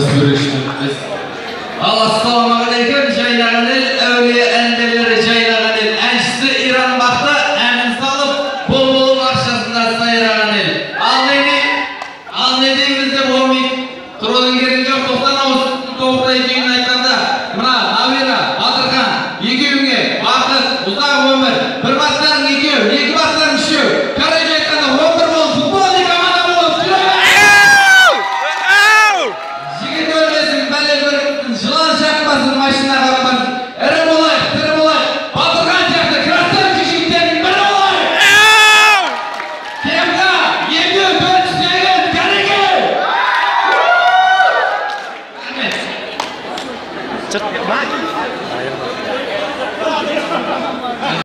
Суретші. Ал ассалаумағалейкум, жайнаған ел, әулие әндерлері жайнаған ел. Әншісі Иран Бақты, әнін салып, бұлбұлы бақшасында сайраған ел. Ал не дейміз деп болмай тұрудың керегі жоқ, 90 ауыз тоғызда екеуін айтқанда, мына Навира, Батырхан, екеуіңе бақыт, ұзақ өмір, бір бастарың екеу, екі бастарың үшеу. Короче айтқанда 11 болып, футбольный команда болып жүре. Жігіт өлмесін, бәле көрмесін, жылан шақпасын, машина қақпасын. Ірі болайық, тірі болайық, Батырхан сияқты красавчик жігіттердің бірі болайық. Кемға, емдеу 408, кәнеке! Рахмет.